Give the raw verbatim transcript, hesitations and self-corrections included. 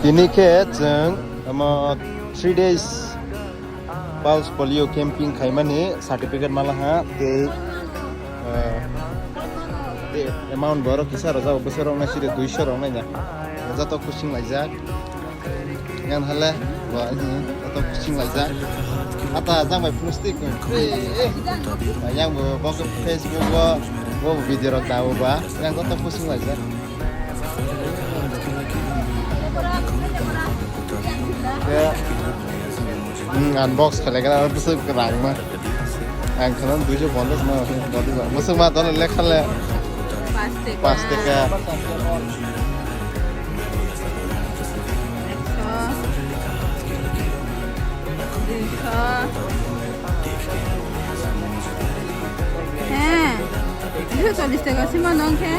Tini khe chwng omo three days pulse polio camping khaimani certificate mala ha tei, eh, tei amount borok kisa rwjak, bwswk rok nai siri duiso rok nai na joto kusing laijak. Ngan hale bo joto kusing laijak. Ata jang bai plastic. Yang bo bo Facebook bo bo video rok da bo ba yang joto kusing laijak. Khe, hmm, unbox khalai kana bwswk rang ma. Ang khana duiso ponchash ma body ba. Bwswk ma dole lekha le. Pas taka. Pas taka. Ekso. Duiso. He. Duiso chollish taka sima nong khe.